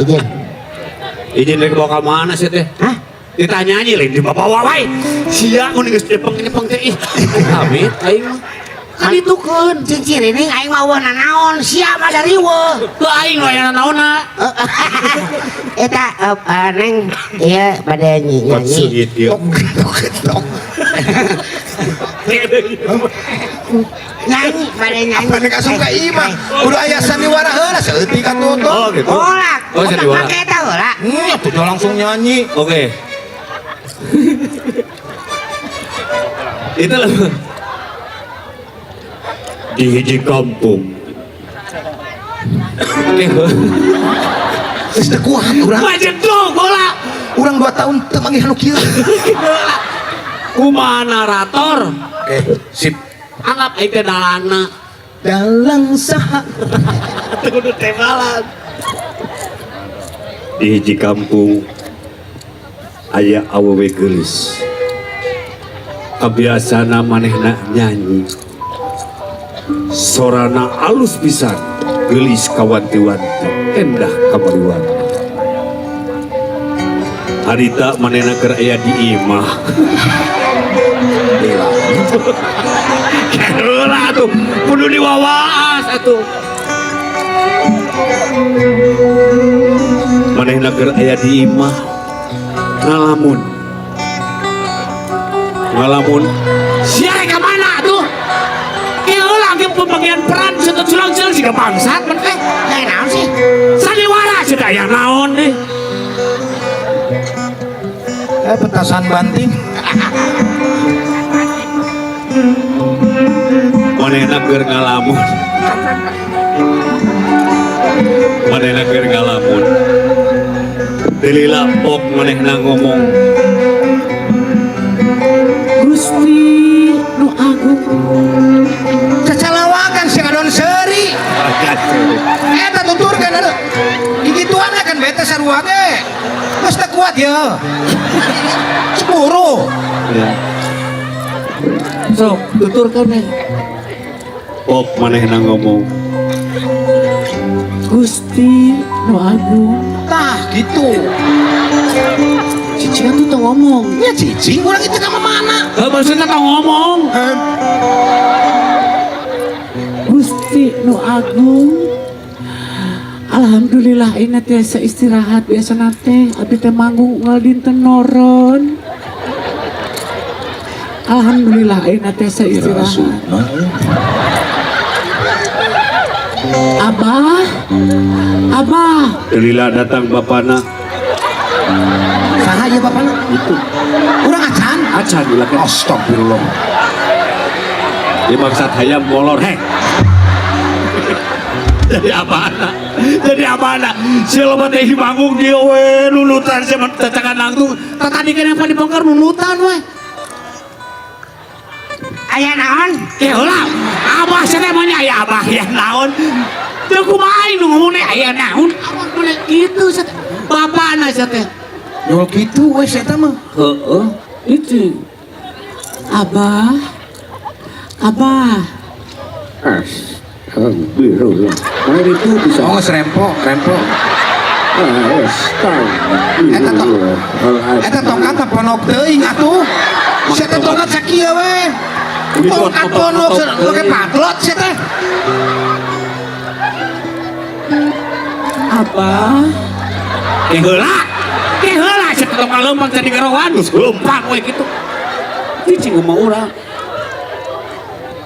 Izin. Izin rek bawa ka mana sih teh? Hah? Ditanya aja lain dibawa wae. Sia mun geus nyepeng-nyepeng teh ih. Amit aing mah. Kan ditukeun. Cincin ini aing mah eueuh nanaon, sia mah dari riweuh. Teu aing nu aya nanaonna. Eta neng ieu bade nyanyi. Seungit ieu. Tok tok. Nyanyi bade nyanyi. Apa nek asup ka imah? Kudu aya sandiwara heula saeutik atuh tuh. Oh gitu. Heula. Oh, sandiwara. Make eta heula. Atuh udah langsung nyanyi. Oke. Itu loh. Di hiji kampung. Oke. Geus teu kuat urang. Majedog bola. Urang 2 tahun teu manggih anu kieu. Kumaha narator? Oke, sip. Anggap aing teh dalana. Dalang saha? Teu kudu tembalan. Di hiji kampung aya awewe geulis. Kabiasana manehna nyanyi. Sorana alus pisan, geulis kawanti-wanti, endah kamariwanti. Harita manehna keur aya di imah. Heula atuh, kudu diwawaas atuh. Manehna keur aya di imah ngalamun. Ngalamun sia rek ka mana atuh? Heula ge pembagian peran cenah culang-culang siga bangsat man teh. Eh naon sih? Sandiwara cenah aya naon deh. Petasan banting. Manehna keur ngalamun. Manehna keur ngalamun. Delila pok manehna ngomong. Gusti nu agung. Cacalawakan si ngadon seuri. Eta tuturkeun aduh. Digituan kan bete sarua ge. Geus teu kuat ya. Cemburu. Ya. Sok tuturkeun we. Pok manehna ngomong. Gusti nu agung. Tah gitu. Cicing atuh teu ngomong. Ya cicing urang itu ka mana? Heuh maksudna teu ngomong. Gusti nu agung. Alhamdulillah ini tiasa istirahat biasa nate abdi teh manggung unggal dinten noron. Alhamdulillah ini tiasa istirahat. Abah, abah. Delila datang bapana. Saha ieu bapana? Itu. Urang acan? Acan ulah. Astagfirullah. Di maksad hayam molor heh. Jadi apa? Jadi apa? Si loba teh manggung dia we nunutan si tecakan langsung. Tadi kan apa dibongkar nunutan we. Aya naon? Eh heula, abah cenah mah nya aya abah ya naon. Teu kumaha aing nu ngomong aya naon? Abah mah kitu cenah. Bapana cenah teh. Yo kitu we eta mah. Heeh, itu. Abah. Abah. Astagfirullah. Mana itu bisa? Oh, geus rempo, rempo. Astagfirullah. Eta tongkat mah ponok teuing atuh. Sia teh tongkat sakieu we. Tongkat ponok make patlot sia teh. Abah. Ke heula. Ke heula sia teh tong leumpang jadi garowan geus leumpang we kitu. Cicing mah urang.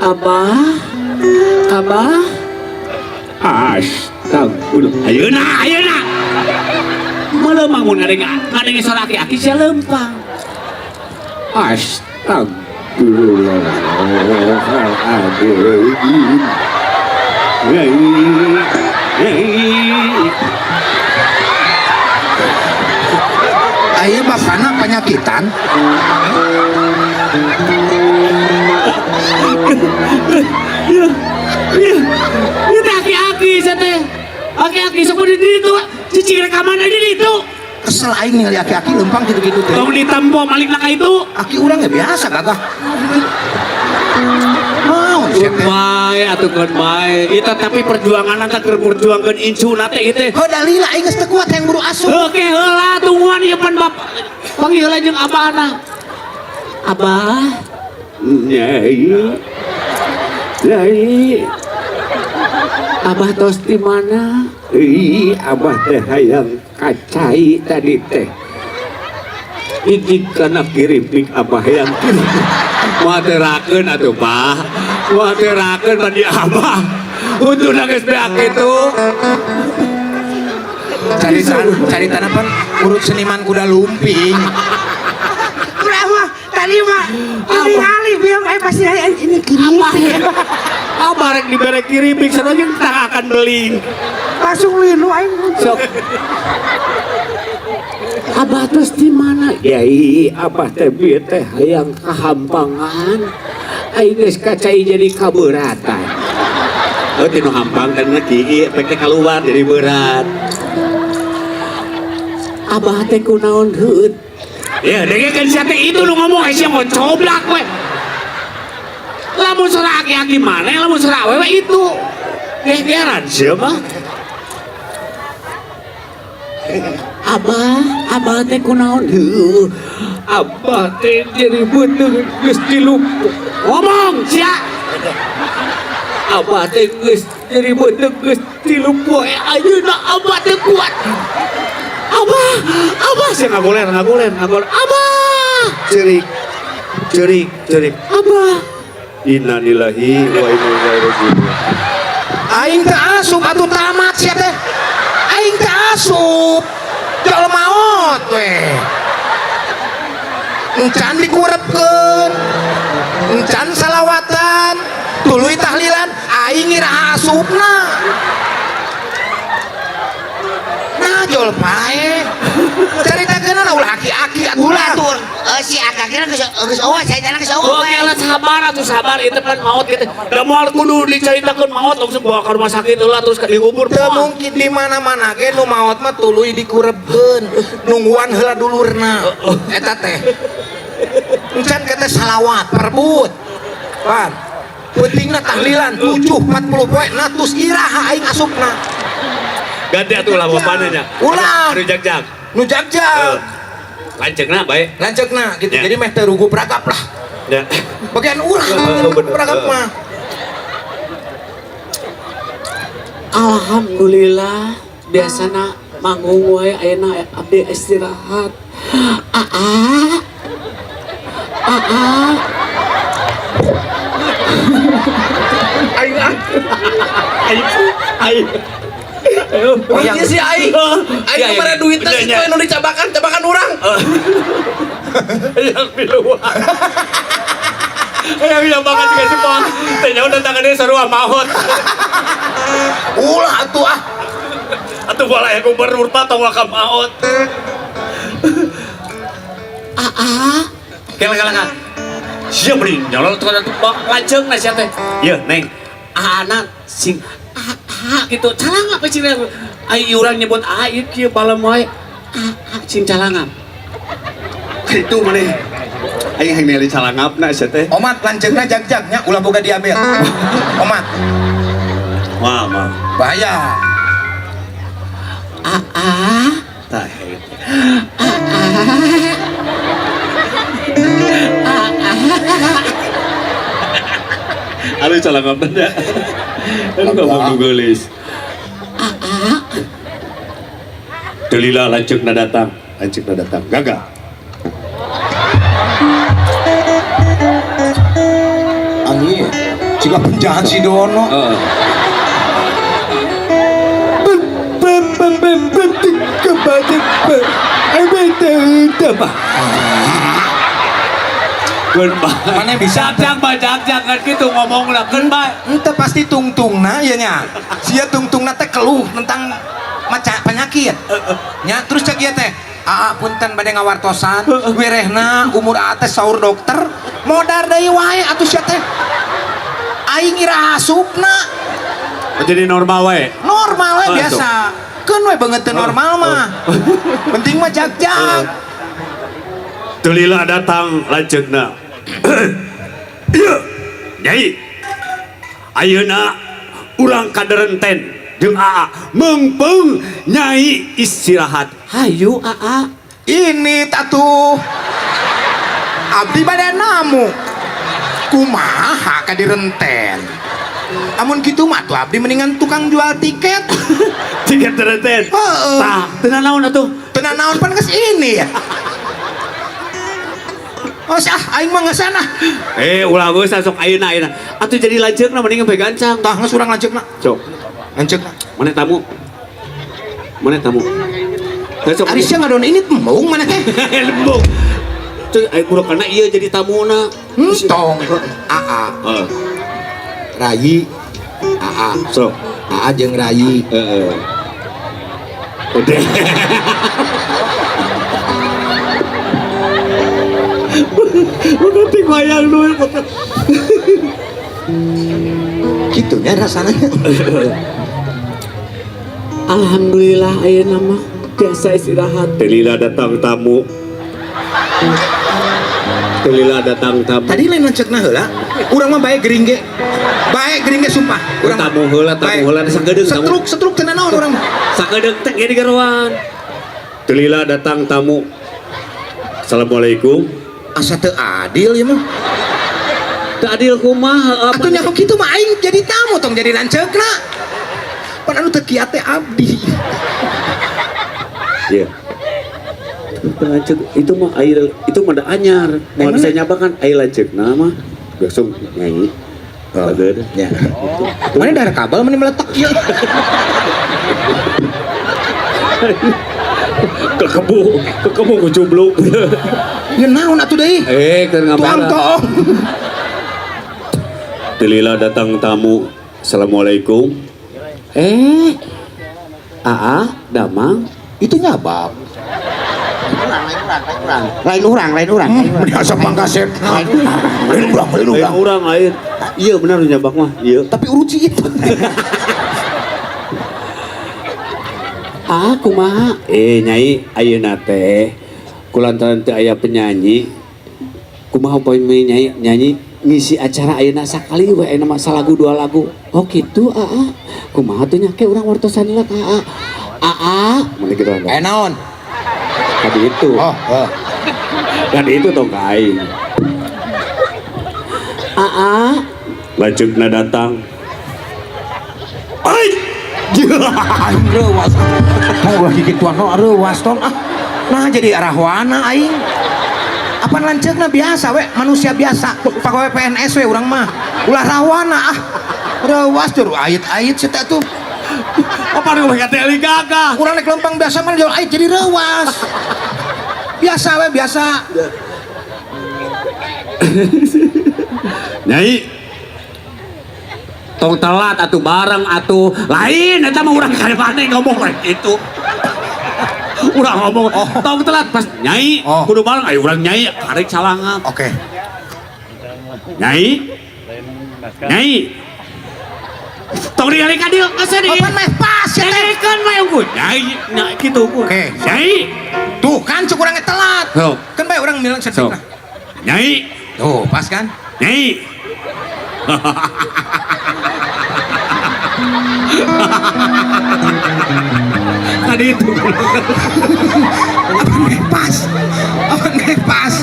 Abah. Abah. Astagfirullah. Ayeuna, ayeuna. Meleumpang mun ngadenge suara aki-aki sia leumpang. Astagfirullahaladzim. Aya bapana penyakitan. Iya, iya, iya teh aki-aki sia teh. Aki-aki sok di ditu, cicing rekaman di ditu. Kesel aing ningali aki-aki lempang gitu-gitu teh. Tong ditempo malikna ka itu. Aki urang ya biasa gagah. Naon sia teh? Bae atuh keun bae. Eta tapi perjuangan teh keur perjuangkeun incuna teh ieu teh. Heuh dalila aing geus teu kuat hayang buru asup. Oke heula tungguan ieu pan bapak. Panggil heula jeung abahna. Abah. Nyai. Nyai. Abah tos di mana? Ih, abah teh hayang kacai tadi teh. Igig kana kiripik abah hayang kiripik. Moal terakeun atuh, Pak. Moal terakeun pan di abah. Untuna geus beak kitu. Cari tanah pan urut seniman kuda lumping. Urang mah tadi mah ningali bilang eh pasti aya ini Abah kiripik. Abah rek dibere kiripik sarua jeung tak akan beli. Langsung linu aing. Sok. Abah terus di mana? Yai, abah teh bieu teh hayang kahampangan. Aing geus kacai jadi kaberatan. Oh, tinu hampang kan kieu pek teh kaluar jadi berat. Abah teh kunaon heuut? Ya, dengekeun sia teh itu nu ngomong sia mau coblak we. Lamun sora aki-aki maneh, lamun sora awewe itu. Gegeran sia mah. Abah, abah teh kunaon? Heuh. Abah teh jadi beuteung geus dilup. Ngomong sia. Abah teh geus jadi beuteung geus 3 poe ayeuna abah teh kuat. Abah, abah sia ngagoler, ngagoler, ngagoler. Abah, cerik, cerik, cerik. Abah. Innalillahi wa inna ilaihi raji'un. Aing teh asup atuh tamat sia teh. Aing teh asup. Jol maot we. Encan dikurepkeun. Encan salawatan, tuluy tahlilan, aing iraha asupna. Nah jol pae. Caritakeunana ulah aki-aki atuh. Ulah tuh si akakina geus geus eueuh caritana geus eueuh. Oke lah sabar atuh sabar itu kan maut gitu. Da moal kudu dicaritakeun maut langsung bawa ke rumah sakit heula terus dikubur. Teu mungkin di mana-mana ge nu maot mah tuluy dikurebkeun, nungguan heula dulurna. Eta teh. Encan kata salawat perebut. Pan. Pentingna tahlilan 7 40 poe nah tus iraha aing asupna. Ganti atuh lah bapana nya. Ulah. Aduh jag-jag. Nu jag-jag. Lanceukna bae. Lanceukna gitu. Ya. Jadi meh teu rugup ragap lah. Ya. Bagian urang Bener. ragap mah. Alhamdulillah biasana manggung wae ayeuna abdi istirahat. Aa. Aa. Aing ah. Aing. Aing. Oh, yang Iya si aing. Aing kemarin duitna Iya, si iya. nu dicabakan, cabakan urang. Yang di luar. Yang yang banget juga semua. Tanya udah tangannya sarua maut. Ulah atuh ah. Atuh bola ya gubernur patong waka maut. Aa. Kela kela kela. Siap beri nyolol tuh atuh bak lanceung na sia teh. Ieu neng. Aana sing aa gitu. Calangap we cing ai urang nyebut aa ieu kieu balem wae. Aa sing calangap. Kitu maneh. Aing hayang ningali calangapna sia teh. Omat lanceukna jag-jagnya ulah boga diambil. Omat Wah, mah. bahaya. Aa. Tah. Aduh calangapna nya. Aduh ngomong nu geulis. Aa. Delila lanceukna datang, lanceukna datang. Gagah. Anjing. Jika penjahat si Dono. Heeh. Mana bisa? Jak jak jangan gitu ngomong lah keun bae. Ente pasti tungtungna ya nya. Sia tungtungna teh keluh tentang maca penyakit. Nya terus cek ieu teh. Aa punten bade ngawartosan, wirehna umur aa teh saur dokter, modar deui wae atuh sia teh. Aing iraha asupna Jadi normal wae. normal we Oh, biasa. Keun we beungeut teu normal mah. Penting mah jag-jag. Teu lila datang lanceukna. Ieu, Nyai. Ayeuna urang ka Derenten jeung Aa meungpeung Nyai istirahat. Hayu Aa. Ini tatuh. Abdi bade namu. Kumaha ka direnten? Amun kitu mah tuh abdi mendingan tukang jual tiket. Tiket Derenten. Heeh. Tah, teu naon atuh? Teu naon pan geus ini ya. Oh sah, aing mah geus ah. Eh, ulah geus sok ayeuna ayeuna. Atuh jadi lanceukna mendingan bae gancang. Tah geus urang lanceukna. Sok. Lanceukna. Mana tamu? Mana tamu? Sok. Ari sia ngadon ini embung mana teh? Lembung. Tuh, ayo kurang karena iya jadi tamuna. Entong. Aa, Heeh. Rayi. Aa, Sok. Aa jeung Rayi. Heeh. Udah. Bukan ting wayang dulu. Kitunya rasanya. Alhamdulillah ayeuna mah biasa istirahat. Teu lila datang tamu. Teu lila datang tamu. Tadi lain lanceukna heula. Urang mah bae gering ge. Bae gering ge sumpah. Urang mah. Tamu heula, tamu Bae. heula sakedeung tamu. Setruk, setruk teu naon urang mah. Sakedeung teh ge digaroan. Teu lila datang tamu. Assalamualaikum. Asa teu adil ya mah. Teu adil kumaha? Atuh nyaho kitu mah aing jadi tamu tong jadi lanceukna. Pan anu teu kiat teh abdi. Iya. Lanceuk itu mah air itu mah da anyar. Moal bisa nyabakan air lanceukna mah. Langsung nyanyi. Oh. Bager. Ya. Mana darah kabel mana meletak ieu. Kekebu, kekebu kucubluk. Ya naon atuh deui? Eh, keur Tuang ngabara. tong. Teu lila datang tamu. Assalamualaikum. Eh. Aa, Damang. Itu nyabab. Lain urang, lain urang. Meni asa pangkasep. Lain urang, lain Lain urang. urang lain. Iya benar nu nyabak mah. Iya. Tapi urut sih itu. Ah, kumaha? Eh, Nyai, ayeuna teh kulantaran teu aya penyanyi. Kumaha upami Nyai nyanyi ngisi acara ayeuna sakali we ayeuna mah salagu dua lagu. Oh kitu, aa. Kumaha tuh nya ke urang wartosan heula ka aa. Aa, mun kitu Eh naon? Tadi itu. Oh, oh. Tadi itu tong ka aing. Aa, lanceukna datang. Ai! Aing reuwas. Mau ulah kikituan no reuwas tong ah. Nah jadi arahwana aing. Apaan lanceukna biasa we, manusia biasa. Pegawai PNS we urang mah. Ulah rahwana ah. Reuwas juru ait-ait sia teh tuh. Apa nu kata Eli Gaga? Urang naik lempang biasa mah jual ait jadi reuwas. Biasa we biasa. Nyai. Tong telat atuh bareng atuh. Lain eta mah urang kadepane ngomong rek itu. Urang ngomong tong telat pas Nyai Oh. kudu bareng ayo urang Nyai karek calangap. Oke. Nyai. Nyai. Tong ningali ka dieu geus di. Kapan meh pas ya teh? Dengekeun we unggul. Nyai, nyai kitu unggul. Oke. Nyai. Tuh kan cuk urangnya telat. Sok. Kan bae urang bilang Sok. sedih lah. Nyai. Tuh, pas kan? Nyai. Tadi itu. Apa nggak pas? Apa nggak pas?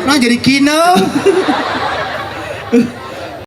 Nah jadi kino.